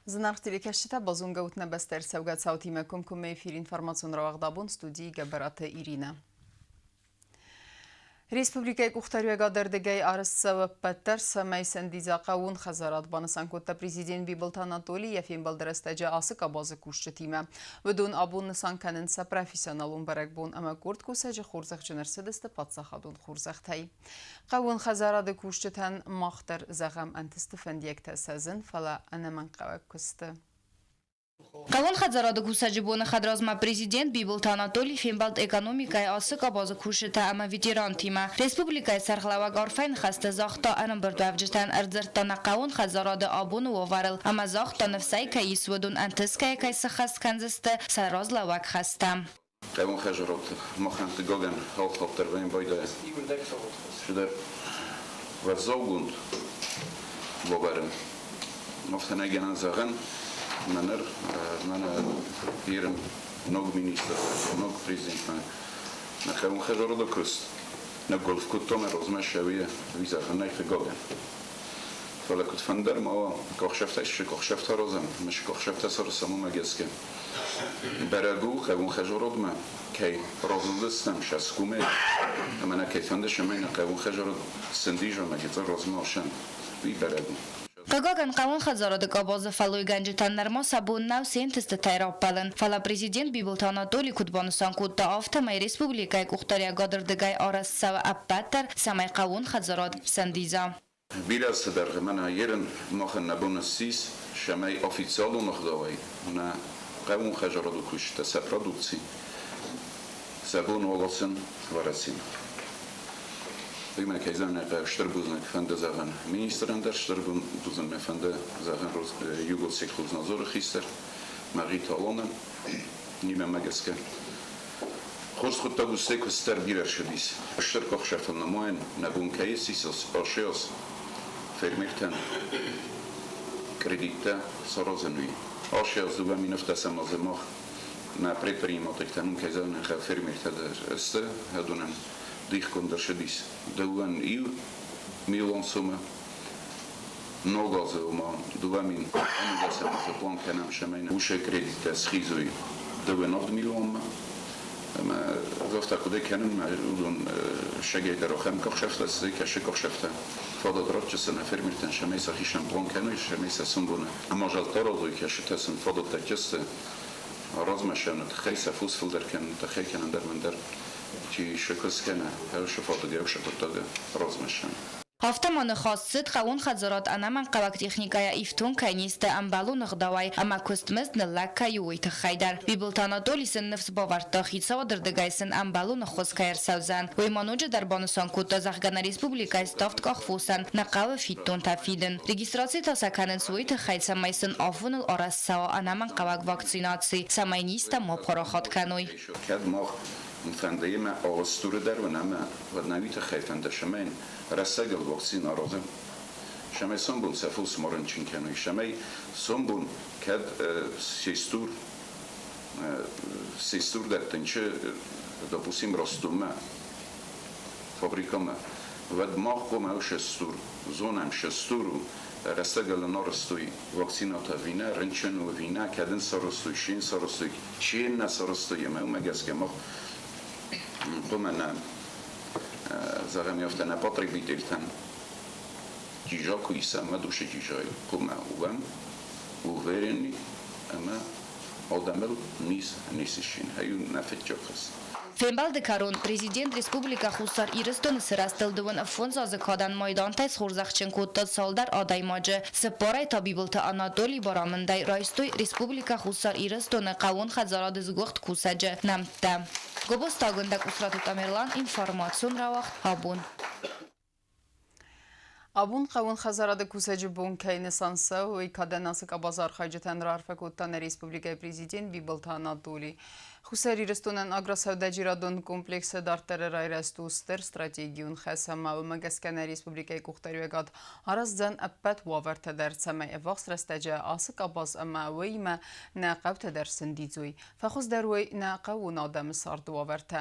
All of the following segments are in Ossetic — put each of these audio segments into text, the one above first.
Зынаргъ телекӕсджытӕ, базонгӕ ут нӕ бӕстӕ ӕрцӕугӕ цаутимӕ комкоммӕ эфир информацион рауагъд абон студийы Гӕбӕраты Иринӕ. Республикӕйы къухдариуӕгад ӕрдыгӕй арӕзт цӕуы ӕппӕт дӕр, цӕмӕй сӕндидза хъӕууон хӕдзарад, банысан кодта президент Бибылты Анатоли йӕ фембӕлды рӕстӕджы ацы къабазы кусджытимӕ. Уыдон абон нысан кӕнынц сӕ профессионалон бӕрӕгбон ӕмӕ къорд кусӕджы хорзӕхджын ӕрцыдысты паддзахадон хорзӕхтӕй. Хъӕууон хӕдзарады кусджытӕн мах дӕр зӕгъӕм ӕнтысты фӕндиӕгтӕ сӕ зын, фӕлӕ ӕнӕмӕнгхъӕуӕг куысты. Хъӕууон хӕдзарады кусӕджы боны хӕдразмӕ президент Бибылты Анатолий фембӕлд экономикӕйы ацы къабазы кусджытӕ ӕмӕ ветерантимӕ. Республикӕйы сӕргълӕууӕг арфӕйы ныхӕстӕ загъта ӕрӕмбырдуӕвджытӕн, ӕрдзырдта нӕ хъӕууон хӕдзарады абоны уавӕрыл ӕмӕ загъта, ныфсӕй кӕй ис, уыдон ӕнтысгӕйӕ кӕй сыххӕст кӕндзысты сӕ разлӕууӕг хӕстӕ. Хъӕууон хӕдзарад махӕн хъыгагӕн алхатт дӕр вӕййын байдайы цыдӕр уӕззаугонд уавӕры. Афтӕ нӕй гӕнӕн зӕгъӕн, мӕ ныр мӕнӕ ерын ног министр, ног президентмӕ нӕ хъӕууон хӕдзарады куыст нӕ гуылф кодтам ӕ размӕ сӕуийӕ, уый зӕгъын нӕй хъыгагӕн. Фӕлӕ куыдфӕндӕр ма уа, къахсӕфтӕй цы къахсӕфтӕ аразӕм ӕмӕ цы къахсӕфтӕ саразӕм, уымӕ гӕсгӕ бӕрӕг у, хъӕууон хӕдзарадмӕ кӕй разылдыстӕм сӕ ӕмӕ нӕ кӕй фӕнды, цӕмӕй нӕ хъӕууон хӕдзарад сӕндиза ӕмӕ гыццыл размӕ асӕн, уый бӕрӕг у. Хъыгагӕн, хъӕууон хӕдзарады къабазы фӕллойгӕнджытӕн нырма сӕ бон нӕу се нтыстытӕй раппӕлын, фӕлӕ президент Бибылты Анатоли куыд банысан кодта, афтӕмӕй республикӕйы къухдариӕгады рдыгӕй арӕзт цӕуы ӕппӕт дӕр, цӕмӕй хъӕууон хӕдзарад сӕндидза. Бирӕ цыдӕр мӕнӕ ерын махӕн нӕ бон ссис, цӕмӕй официалон ӕгъдауӕй нӕ хъӕууон хӕдзарады кусджытӕ сӕ продукци сӕ бон уаласын Уӕрӕсемӕ. Уый мӕ кӕй зӕгъын ӕй хъӕуы, стыр бузныг фӕнды зӕгъын министрӕн дӕр, стыр бузныг мӕ фӕнды зӕгъын Югосельхознадзоры хистӕр Мӕгъиты Алонӕн, нимӕ гӕсгӕ. Хорз хъуыддаг у, стӕй куыст дӕр бирӕ рцыдис. Стыр къухсӕртыл нымайын, нӕ бон кӕй ссис АШИАС фермертӕн кредиттӕ саразын, уый. АШИАС 2017 азы мах нӕ предпринимательтӕн уым кӕй зӕгъын ӕй хъӕуы, фермертӕ дӕр сты, уыдонӕн дихгонд ӕрцыдис 2,1 миллион сомы. Ног азы, ома 2011 азы план кӕнӕм, цӕмӕй нӕ уыцы кредиттӕ схизой 2,7 миллионмӕ. Ӕмӕ ӕз афтӕ хъуыды кӕнын, мӕ уыдон сӕгӕй дӕр ахӕм къахсӕфтӕ сты, кӕсы къахсӕфтӕ. Фадат ратджы сын фермертӕн, цӕмӕй сӕхицӕн план кӕной, цӕмӕй сӕ сомбоны мадзӕлттӕ аразой, кӕсытӕ сын фадат дӕтты сты размӕ сӕны тыххӕй, сӕ фос фылдӕр кӕныны тыххӕй кӕнӕ ӕндӕр мӕндӕр чи сыкуыдз кӕнӕ, хӕрсы фадыг, ӕвсы хъуыддаг размӕ сӕны. Афтӕ ма ныхас цыд, хъӕууон хӕдзарад ӕнӕмӕнгхъӕуӕг техникӕйӕ ифтонг кӕй не сты ӕмбӕлон ӕгъдауӕй ӕмӕ куыстмызд ныллӕг кӕй у, уый тыххӕй дӕр. Бибылты Анатоли сын ныфс бавӕрдта, хицауады рдыгӕй сын ӕмбӕлон ӕххуыс кӕй ӕрцӕудзӕн. Уый ма ноджыдӕр банысан кодта, зӕгъгӕ, нӕ республикӕйы ставдкъах фосӕн нӕ хъӕуы фиддонтӕ фидын. Регистраци та сӕ кӕнынц уый тыххӕй, цӕмӕй сын афоныл арӕзт цӕуа ӕнӕмӕнгхъӕуӕг вакцинаци, цӕмӕй низтӕ ма парахат кӕной. Кӕд мах фӕнды ӕмӕ алы дӕр уынӕм, уӕд нӕ уый тыххӕй фӕнды, цӕмӕй рӕстӕгыл вакцина аразӕм, цӕмӕй сомбон сӕ фос ма рынчын кӕной, цӕмӕй сомбон кӕд се стур дӕттынчы, допустим, Ростовмӕ, фабрикӕмӕ, уӕд мах хъуамӕ се стур зонӕм, се стур у, рӕстӕгыл ын арӕзтой вакцинатӕ ӕви нӕ, рынчын у ӕви нӕ, кӕд ын сарӕзтой, чи йын сарӕзтой, чи йын нӕ сарӕзтой, ӕмӕ уымӕ гӕсгӕ мах хъуамӕ нӕ зӕгъӕм, афтӕ нӕ потребительтӕн чижа куы исӕм, уӕд уыцы чижайы хъуамӕ уӕм уверенный ӕмӕ адӕмыл низ ницы сси. Ай у нӕ фыццаг хӕс. Фембӕлды кӕрон Президент Республикӕ Хуссар Ирыстоны сырӕзтыл 25 азы кадӕн майдантӕй схорзӕхджын кодта цалдӕр адӕймаджы. Цыппарӕй та Бибылты Анатоли барамындӕй райстой Республикӕ Хуссар Ирыстоны хъӕууон хӕдзарады сгуыхт кусӕджы нӕмттӕ. Гобозты Агуындӕг Усраты Тамерлан, информацион рауагъд «Абон». Абон хъӕууон хӕдзарады кусӕджы бон кӕй нысан цӕуы, уый кадӕн ацы къабазы архайджытӕн раарфӕ кодта нӕ республикӕйы президент Бибылты Анатоли. Хуссар Ирыстонӕн агросӕудӕджерадон комплексы дарддӕры райрӕзт у стыр стратегион хӕс ӕмӕ уымӕ гӕсгӕ нӕ республикӕйы къухдариуӕгад араздзӕн ӕппӕт уавӕртӕ дӕр, цӕмӕй ӕввахс рӕстӕджы ацы къабаз ӕмӕ уыимӕ нӕ хъӕутӕ дӕр сӕндидзой, фӕхуыздӕр уой нӕ хъӕууон адӕмы царды уавӕртӕ.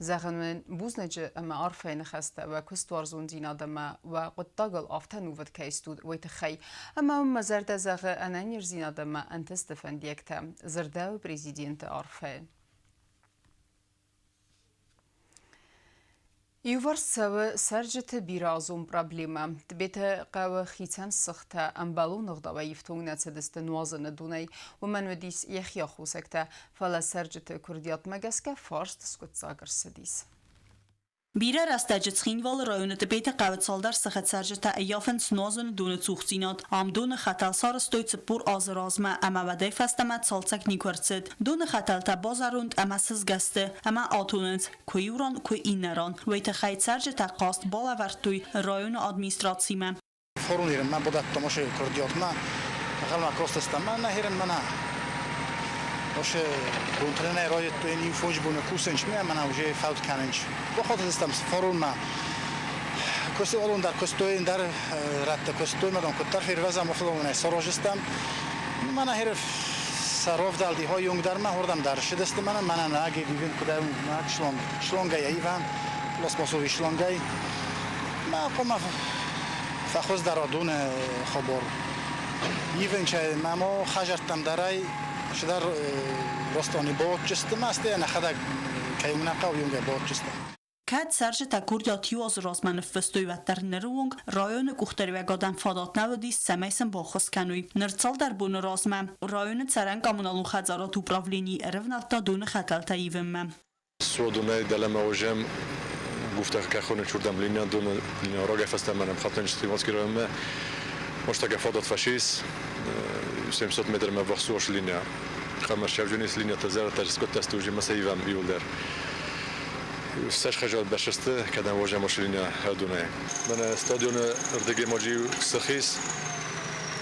Зӕгъын уын бузныджы ӕмӕ арфӕйы ныхӕстӕ уӕ куыстуарзондзинад ӕмӕ уӕ хъуыддагыл афтӕ ӕнувыд кӕй стут, уый тыххӕй. Ӕмӕ уын мӕ зӕрдӕ зӕгъы ӕнӕниздзинад ӕмӕ ӕнтысты фӕндиӕгтӕ, дзырдӕуы президенты арфӕйы. Иуварс цӕуы цӕрджыты бирӕазон проблемӕ. Тъбеты хъӕуы хицӕн сыхтӕ ӕмбӕлон ӕгъдауӕй ифтонг нӕ цыдысты нуазыны донӕй. Уымӕн уыдис йӕхи аххосӕгтӕ, фӕлӕ цӕрджыты куырдиатмӕ гӕсгӕ фарст скъуыддзаг ӕрцыдис. Бирӕ рӕстӕджы Цхинвалы районы Тъбеты хъӕуы цалдӕр сыхы цӕрджытӕ ӕййафынц нуазыны доны цухдзинад. Ам доны хӕтӕл сарӕзтой 40 азы размӕ ӕмӕ уӕдӕй фӕстӕмӕ цалцӕг никуы ӕрцыд. Доны хӕтӕлтӕ базӕронд ӕмӕ сызгӕ сты ӕмӕ атонынц, куы иу ран, куы иннӕ ран. Уый тыххӕй цӕрджытӕ хъаст балӕвӕрдтой районы администрацимӕ. Форумирмӕ бадӕттам ошо курдиатмӕ, ӕнхъӕлмӕ кастыстӕм мӕнӕ херынмӕ. Ошо бонтренӕй райдыдтой иу фондз боны кусынч, мӕнӕ уже фӕуд кӕнынч. Бахатыдыстӕм форуммӕ. Куысты уыдон дӕр куыстой, ӕндӕр рӕтты куыстой, мадон куыддӕр фервӕзӕм, уыдонӕй саразыстӕм. Мӕнӕ хер сӕ ровдӕлди хойонг дӕр мӕ уырдӕм дӕр ссыдысты мӕнӕ, мӕнӕ нӕ гебивен куыдӕй шланг, шлангӕй аивӕм, пластмассовый шлангӕй. Мӕ хъуамӕ фӕхуыздӕр доны хабар. Ивынчӕй мӕ мо хӕдзӕрттӕм дӕр ӕй цыдӕр Ростони баотджысты ма стӕй нӕхӕдӕг кӕй нӕ хъӕуы, уынгӕ баотджысты. Кӕд цӕрджытӕ курдиат иу азы размӕ ныффыстой, уӕддӕр ныры онг районы къухдариуӕгадӕн фадат нӕ уыдис, цӕмӕй сын баххуыс кӕной. Ныр цалдӕр боны размӕ районы цӕрӕн коммуналон хӕдзарады управлени ӕрӕвнӕлдта доны хӕтӕлтӕ ивынмӕ. Суадонӕй дӕлӕмӕ уозӕм гуфтӕ кӕхони чурдӕм линиа доны линиа рагӕй фӕстӕмӕ нӕм хатӕн Цхинвалски районмӕ. Мостака фадат фӕсис 700 метрмӕ ввахс уос линия. Хъӕмӕ сӕвджынис линиятӕ зӕрдӕ скодта уже ма сӕ ивӕм иуылдӕр. Цас хӕзар бӕсысты, кӕдӕм возӕм ос линия Ӕрдонӕй. Мӕнӕ стадионы рдыгӕй маджи сыхис,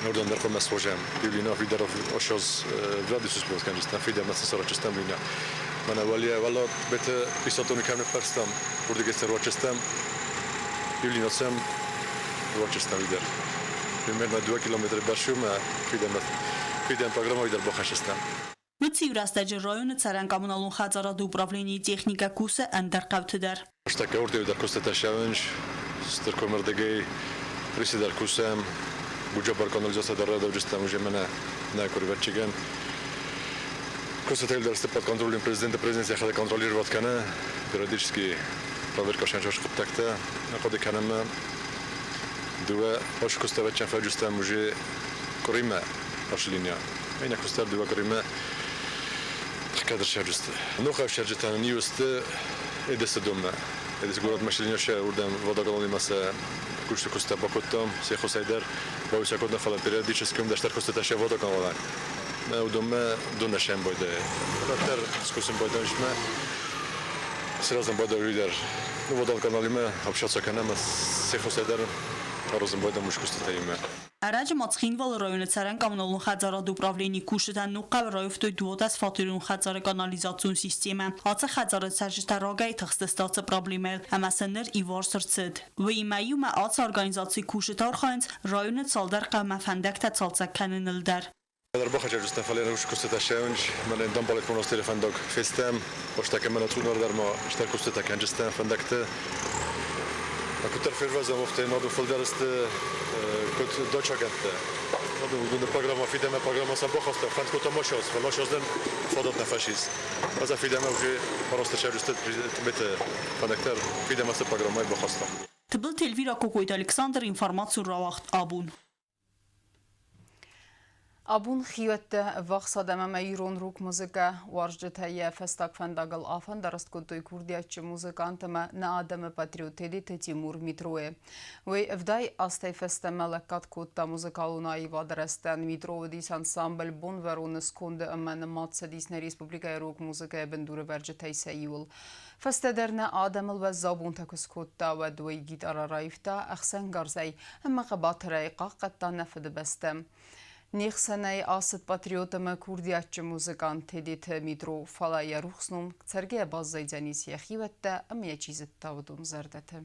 Нордӕм дӕр хъуамӕ схъозӕм. Юлина Фидаров ошоз Владислав кӕнджыстӕм, фидӕмӕ цы сарачыстӕм лина. Мӕнӕ уӕле уӕллаг беты писатоны кӕм ныппӕрстам, уырдыгӕй сӕ руачыстӕм. Юлина сӕм руачыстӕм дӕр. Примерно 2 километры бӕрсумӕ фидӕмӕ фидӕн программӕ дӕр бахӕссыстӕм. Уыцы иу рӕстӕджы районы цӕрӕн-коммуналон хӕдзарады управленийы техникӕ кусы ӕндӕр хъӕуты дӕр. Фӕстаг ӕрдӕг дӕр куыстытӕ цӕуынц, стыр комырдыгӕй Присы дӕр кусӕм, Гуджабар канализаци дӕр рӕдауджыстӕм уже мӕнӕ нӕ курвӕтчигӕн. Куыстытӕ дӕр сты под контролем президента, президент йӕхӕдӕг контролировать кӕны, периодически проверка шанчош хъуыддӕгтӕ хъуыды кӕнӕм. Дыууӕ ос куыстӕвӕтчӕн фӕджыстӕм уже къуыримӕ линия. Иннӕ куыстӕр дыууӕ къуыримӕ кадр сӕрджысты. Ног ӕфсӕрджытӕ нын иу сты Эдессы доммӕ. Эдессы город машине уырдӕм водоканалимӕ сӕ куысты куыстӕ бакодтам, се ххуысӕй дӕр бауисӕ кодтам, фӕлӕ периодически уым дӕсдӕр куыстытӕ сӕ водоканалӕн. Уыдонмӕ дон нӕ сӕмбӕлдӕй. Дарддӕр скусын байдайын сразу байдайы дӕр водоканалимӕ общаться кӕнӕм, се ххуысӕй дӕр аразын байдам уыцы куыстытӕимӕ. Ӕрӕджы ма Цхинвалы районы цӕрӕн-коммуналон хӕдзарады управленийы кусджытӕ Ногхъӕуы раивтой 12-фатерон хӕдзары канализацион системӕ. Ацы хӕдзары цӕрджытӕ рагӕй тыхстысты ацы проблемӕйыл ӕмӕ сӕ ныр иуварс ӕрцыд. Уыимӕ иумӕ ацы организацийы кусджытӕ архайынц районы цалдӕр хъӕумӕ фӕндӕгтӕ цалцӕг кӕныныл дӕр. Ӕрбахӕццӕ фӕлӕ куыстытӕ ссӕуынц, мӕнӕ Дамбалет монастыры фӕндаг фестӕм, Фӕстагмӕ нӕ цъунар дӕр ма стӕр куыстытӕ кӕнджыстӕм фӕндӕгты. Куыддӕр фервӕзӕм, афтӕ нады фылдӕр сты куыд дачагӕндтӕ. Уыдоны программӕ фидӕмӕ программӕ сӕ бахаста, фӕнд кодта машаз, фӕлӕ машаздӕн фадат нӕ фӕсис. Ӕз фидӕмӕ уже просто сӕвджысты Тъбеты фӕндӕгтӕ фидӕмӕ цы программӕйы бахаста. Тыбылты Эльвира, Кокойты Александр, информацион рауагъд абон. Абон хиуӕттӕ ӕввахс адӕм ӕмӕ ирон рок-музыкӕ уарзджытӕ йӕ фӕстаг фӕндагыл афӕндараст кодтой курдиатджын музыкант ӕмӕ нӕ адӕмы патриот Тедеты Тимур Митройы. Уый 70 азтӕй фӕстӕмӕ лӕггад кодта музыкалон аивады рӕзтӕн. Митро уыдис ансамбль Бонвӕроны сконды ӕмӕ нымад цыдис нӕ республикӕйы рок-музыкӕйы бындурӕвӕрджытӕй сӕ иуыл. Фӕстӕдӕр нӕ адӕмыл уӕззау бонтӕ куы скодта, уӕд уый гитара раивта ӕхсӕнгарзӕй ӕмӕ хъӕбатырӕй хъахъхъӕдта нӕ Фыдыбӕстӕ. Не хсӕнӕй ацыд патриот ӕмӕ курдиатджын музыкант Тедеты Митро, фӕлӕ йӕ рухс ном цӕргӕйӕ баззайдзӕнис йӕ хиуӕттӕ ӕмӕ йӕ чи зыдта, уыдон зӕрдӕты.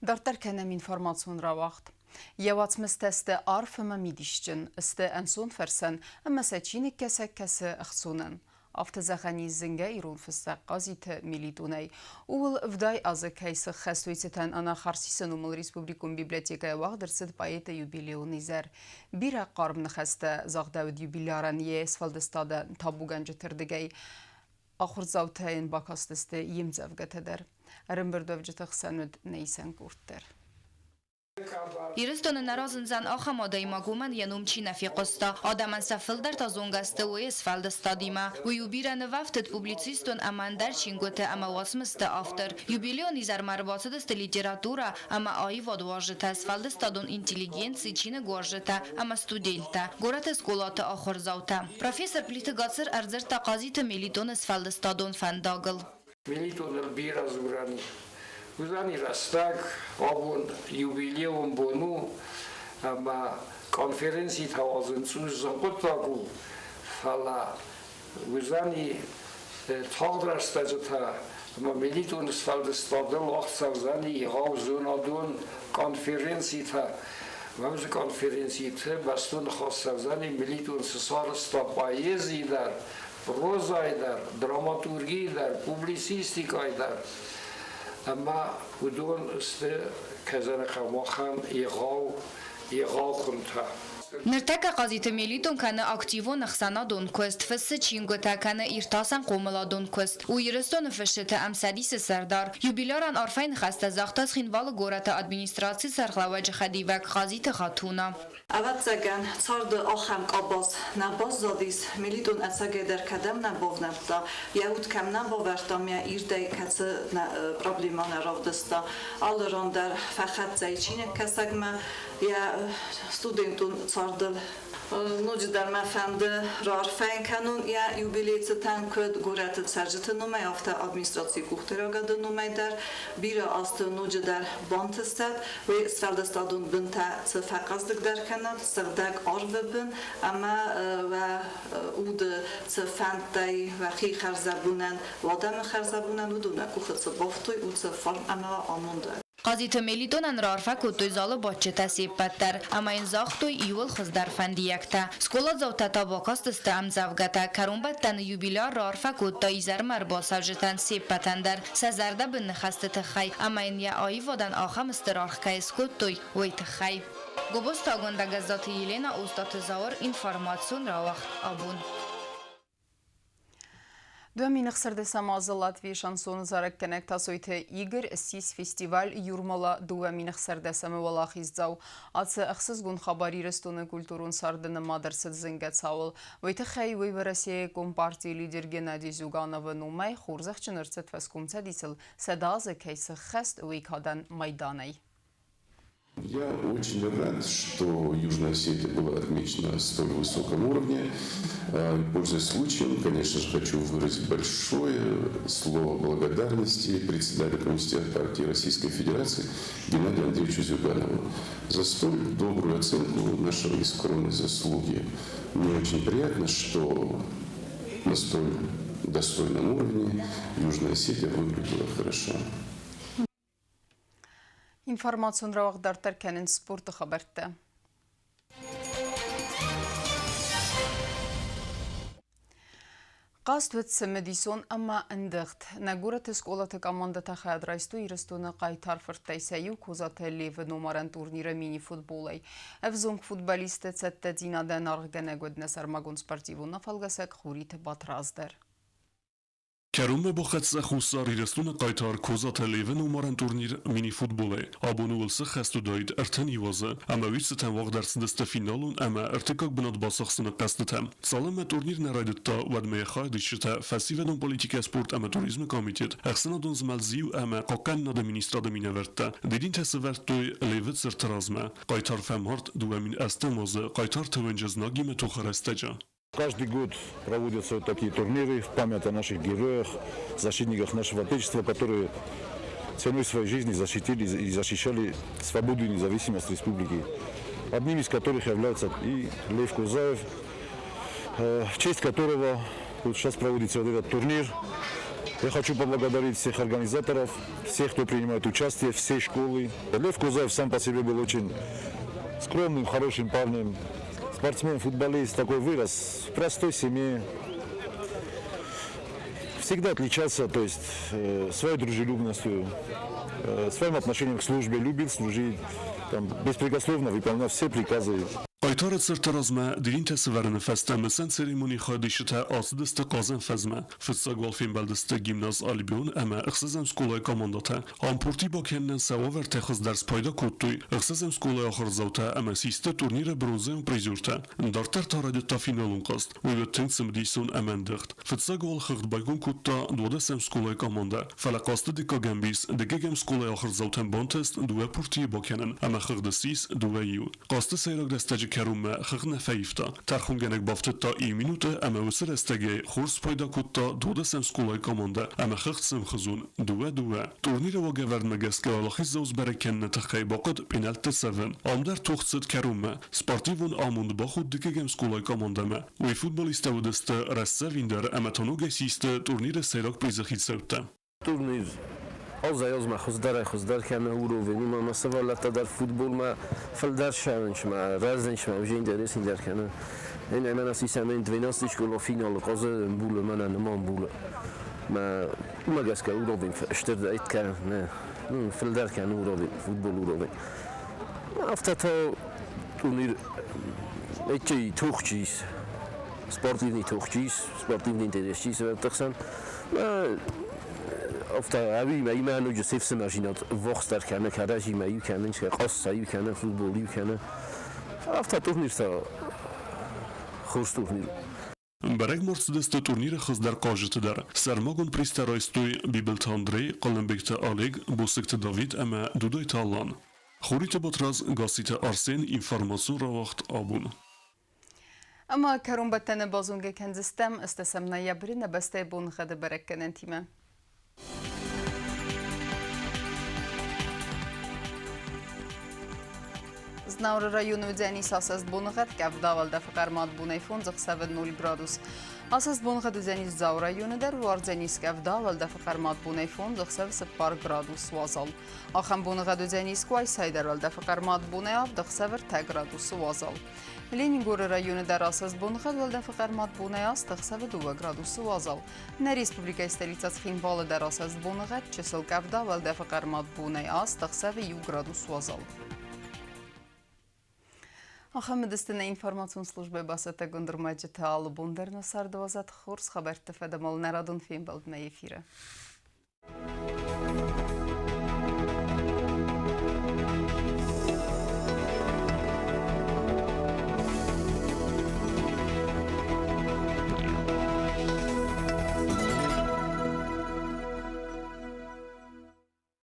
Дарддӕр кӕнӕм информацион рауагъд. Йӕ уацмыстӕ сты арф ӕмӕ мидисджын, сты ӕнцонфӕрсӕн ӕмӕ сӕ чиныгкӕсӕг кӕсы ӕхцонӕн. Афтӕ зӕгъӕн ис зынгӕ ирон фыссӕг Хъазиты Мелитонӕй. Ууыл 70 азы кӕй сыххӕст, уый цытӕн Анахарсисы номыл республикон библиотекӕйы уагъд ӕрцыд поэты юбилейон изӕр. Бирӕ хъарм ныхӕстӕ загъдӕуыд юбилярӕн йе сфӕлдыстады табугӕнджыты рдыгӕй. Ахуырдзаутӕ йын бакастысты йе мдзӕвгӕтӕ дӕр. Ӕрӕмбырдуӕвджыты хсӕн уыд нӕ исӕн къорд дӕр. Ирыстоны нӕ разындзӕн ахӕм адӕймаг, уымӕн йӕ ном чи нӕ фехъуыста. Адӕмӕн сӕ фылдӕр та зонгӕ сты уый сфӕлдыстадимӕ. Уый у бирӕ нывӕфтыд публицистон ӕмӕ ӕндӕр чингуыты ӕмӕ уацмысты автор. Юбилейон изӕрмӕ ӕрбацыдысты литературӕ ӕмӕ аивадуарзджытӕ, сфӕлдыстадон интеллигенци, чиныгуарзджытӕ ӕмӕ студенттӕ, горӕты скъолаты ахуырдзаутӕ. Профессор Плиты Гацыр ӕрдзырдта Хъазиты Мелитоны сфӕлдыстадон фӕндагыл. Мелитоныл бирӕ дзурӕн уыдзӕни рӕстӕг, абон юбилейон бон у, ӕмӕ конференцитӕ уадзын цъус зын хъуыддаг у, фӕлӕ уыдзӕни тагъд рӕстӕджытӕ ӕмӕ Мелитоны сфӕлдыстадыл уагъд цӕудзӕни егъау зонадон конференцитӕ. Уыцы конференциты бӕстон ныхас цӕудзӕни Мелитон цы сарӕзта поэзийы дӕр, прозӕйы дӕр, драматургийы дӕр, публицистикӕйы дӕр. Ӕмӕ уыдон сты кӕдзӕнӕхъӕ махӕн егъау хуынтӕ. Ныртӕккӕ Хъазиты Мелитон кӕны активон ӕхсӕнадон куыст, фыссы чингуытӕ, кӕны иртасӕн хъомыладон куыст. У Ирыстоны фысджыты ӕмцӕдисы сӕрдар. Юбилярӕн арфӕйы ныхӕстӕ загъта Цхинвалы горӕты администрацийы сӕргълӕууӕджы хӕдивӕг Хъазиты Хатуна. Ӕвӕццӕгӕн, царды ахӕм къабаз нӕ баззадис, Мелитон ӕцӕгӕйдӕр кӕдӕм нӕ бавнӕлдта, йӕ уд кӕм нӕ бавӕрдта ӕмӕ ирдӕй кӕцы проблемӕ нӕ равдыста, алы ран дӕр фӕхӕццӕ и чиныгкӕсӕгмӕ йӕ студентон цардыл. Ноджыдӕр мӕ фӕнды раарфӕ кӕнон йӕ юбилейы цытӕн куыд горӕты цӕрджыты номӕй, афтӕ администрацийы къухдариуӕгады номӕй дӕр. Бирӕ азты ноджыдӕр бантыстӕд, уый сфӕлдыстадон бынтӕ цы фӕхъӕздыгдӕр кӕнӕд, сыгъдӕг арвы бын ӕмӕ уӕ уды цы фӕндтӕй уӕхи хӕрзӕбонӕн, адӕмы хӕрзӕбонӕн уыдон уӕ къухы цы бафтой, уыцы фарн ӕмӕ амонд. Хъазиты Мелитонӕн раарфӕ кодтой залы бадджытӕ се ппӕт дӕр ӕмӕ йын загътой иууыл хуыздӕр фӕндиӕгтӕ. Скъоладзаутӕ та бакастысты ӕмдзӕвгӕтӕ. Кӕронбӕттӕны юбиляр раарфӕ кодта изӕрмӕ ӕрбацӕуджытӕн се ппӕтӕн дӕр сӕ зӕрдӕбын ныхӕсты тыххӕй ӕмӕ йын йӕ аивадӕн ахӕм стыр аргъ кӕй скодтой, уый тыххӕй. Гобозты Агуындӕ Гӕззаты Елена, Остъаты Зауыр, информацион рауагъд абон. 2016 азы Латвийы шансоны зарӕггӕнӕг Тасойты Игорь ссис фестиваль Юрмала 2016-ы уӕлахиздзау. Ацы ӕхсызгон хабар Ирыстоны культурон царды нымад ӕрцыд зынгӕ цауыл. Уый тыххӕй уый Уӕрӕсейы Компартийы лидер Геннадий Зюгановы номӕй хорзӕхджын ӕрцыд фӕскомцӕдисыл 100 азы кӕй сыххӕст, уый кадӕн майданӕй. Я очень рад, что Южная Осетия была отмечена на столь высоком уровне. Пользуясь случаем, конечно же, хочу выразить большое слово благодарности председателю Комитета партии Российской Федерации Геннадию Андреевичу Зюганову за столь добрую оценку нашей скромной заслуги. Мне очень приятно, что на столь достойном уровне Южная Осетия выглядела хорошо. Информацион рауагъд дарддӕр кӕнынц спорты хабӕрттӕ. Хъазт уыд цымыдисон ӕмӕ ӕндыгъд. Нӕ горӕты скъолаты командӕтӕ хайад райстой Ирыстоны хъайтар фырттӕй сӕ иу Козаты Левы номарӕн турниры мини-футболӕй. Ӕвзонг футболистты цӕттӕдзинадӕн аргъгӕнӕг уыд нӕ сӕрмагонд спортивон афӕлгӕсӕг Хуриты Батрадз дӕр. Кӕронмӕ бахӕццӕ Хуссар Ирыстоны хъайтар Козаты Левы номарӕн турнир мини-футболӕй. Абоны уыл сӕххӕст уыдаид ӕртын иу азы, ӕмӕ уый цытӕн уагъд ӕрцыдысты финалон ӕмӕ ӕртыккаг бынат бацахсыны хъӕзтытӕ. Цалынмӕ турнир нӕ райдыдта, уӕдмӕ йӕ хайадисджытӕ Фӕсивӕдон политикӕ, спорт ӕмӕ туризмы комитет, ӕхсӕнадон змӕлд ЗИУ ӕмӕ Хъахъхъӕнынады министрады минӕвӕрттӕ дидинтӕ сӕвӕрдтой Левы цырты размӕ. Хъайтар фӕмард 2008 азы хъайтарты уынджы знагимӕ тохы рӕстӕджы. Каждый год проводятся вот такие турниры в память о наших героях, защитниках нашего Отечества, которые ценой своей жизни защитили и защищали свободу и независимость республики. Одним из которых является и Лев Козаев, в честь которого вот сейчас проводится вот этот турнир. Я хочу поблагодарить всех организаторов, всех, кто принимает участие, все школы. Лев Козаев сам по себе был очень скромным, хорошим парнем. Спортсмен, футболист, такой вырос в простой семье. Всегда отличался, то есть своей дружелюбностью, своим отношением к службе, любил служить, там, беспрекословно выполнял все приказы. Хъайтары цырты размӕ дидинтӕ сӕвӕрыны фӕстӕ мысӕн церемонийы хайадисджытӕ ацыдысты Хъазӕн фӕзмӕ. Фыццаг уал фембӕлдысты гимназ Альбион ӕмӕ ӕхсӕзӕм скъолайы командӕтӕ. Ам пурти бакӕнынӕн сӕ уавӕртӕ хуыздӕр спайда кодтой ӕхсӕзӕм скъолайы ахуырдзаутӕ ӕмӕ систы турниры бронзӕйон призертӕ. Дарддӕр та райдыдта финалон хъазт. Уый уыд тынг цымыдисон ӕмӕ ӕндыгъд. Фыццаг уал хыгъд байгом кодта дуадӕсӕм скъолайы командӕ, фӕлӕ хъазты дыккаг ӕмбис дыккӕгӕм скъолайы ахуырдзаутӕн бантыст дыууӕ пуртийы бакӕнын ӕмӕ хыгъды ссис 2-иу. Хъазты сӕйраг рӕстӕджы кӕронмӕ хыгъд нӕ фӕивта. Тӕрхонгӕнӕг бафтыдта иу минуты ӕмӕ уыцы рӕстӕгӕй хорз спайда кодта дуадӕсӕм скъолайы командӕ ӕмӕ хыгъд сӕмхуызон 2-2. Турниры уагӕвӕрдмӕ гӕсгӕ уӕлахиздзау сбӕрӕг кӕныны тыххӕй бахъуыд пенальтты цӕвын. Ам дӕр тох цыд кӕронмӕ. Спортивон амонд бахудт дыккӕгӕм скъолайы командӕмӕ. Уый футболисттӕ уыдысты рӕстдзӕвиндӕр ӕмӕ та ногӕй систы турниры сӕйраг призы хицӕуттӕ. Турнир азӕй-азмӕ хуыздӕрӕй-хуыздӕр кӕны уровень, уымӕн ӕмӕ сывӕллӕттӕ дӕр футболмӕ фылдӕр ссӕуынц ӕмӕ рӕзынц ӕмӕ уже интереснее кӕны. Ӕнӕ мӕнӕ сисӕм 12 школа финалы хъазы ӕмбулы, мӕнӕ ныма ӕмбулы. Мӕ уымӕ гӕсгӕ уровень стырдӕр кӕны, фылдӕр кӕны уровень, футбол уровень. Афтӕ та турнир эти тохчи ис, спортивный тохчи ис, спортивный интерес чи сывӕрдты хсӕн. Афтӕ ӕви мӕ имӕ ноджы се фсымӕрзинад ввахсдӕр кӕны кӕрӕдзимӕ иу кӕнынц, къӕсса иу кӕны, футбол иу кӕны. Афтӕ турниртӕ хорз турнир. Бӕрӕг ма рцыдысты турниры хуыздӕр хъазджыты дӕр. Сӕрмагонд призтӕ райстой Бибылты Андрей, Хъуылымбегты Олег, Босыкты Давид ӕмӕ Дудайты Алан. Хуриты Батрадз, Гасситы Арсен, информацион рауагъд абон. Ӕмӕ кӕронбӕттӕны базонгӕ кӕндзыстӕм ӕстӕсӕм ноябры нӕ бӕстӕйы боныгъӕды бӕрӕггӕнӕнтимӕ. Знауыры районы уыдзӕнис асӕст боныгъӕд, къӕвда уӕлдӕфы хъӕрмад бонӕй фондз ӕхсӕвы 0 градус. Асӕст боныгъӕд уыдзӕнис Дзауы районы дӕр, уардзӕнис къӕвда уӕлдӕфы хъӕрмад бонӕй фондз ӕхсӕвы 4 градус уазал. Ахӕм боныгъӕд уыдзӕнис Къуайсайы дӕр уӕлдӕфы хъӕрмад бонӕй авд ӕхсӕвы 3 градусы уазал. Ленингоры районы дӕр асӕст боныгъӕд уӕлдӕфы хъӕрмад бонӕй аст ӕхсӕвы 2 градусы уазал. Нӕ республикӕйы столицӕ Цхинвалы дӕр асӕст боныгъӕд чысыл къӕвда уӕлдӕфы хъӕрмад бонӕй аст ӕхсӕвы 1 градус уазал. Ахӕм уыдысты нӕ информацион службӕйы бацӕттӕгонд ӕрмӕджытӕ алы бон дӕр нӕ царды уадзӕд хорз хабӕртты фӕдыл нӕ радон фембӕлдмӕ эфиры.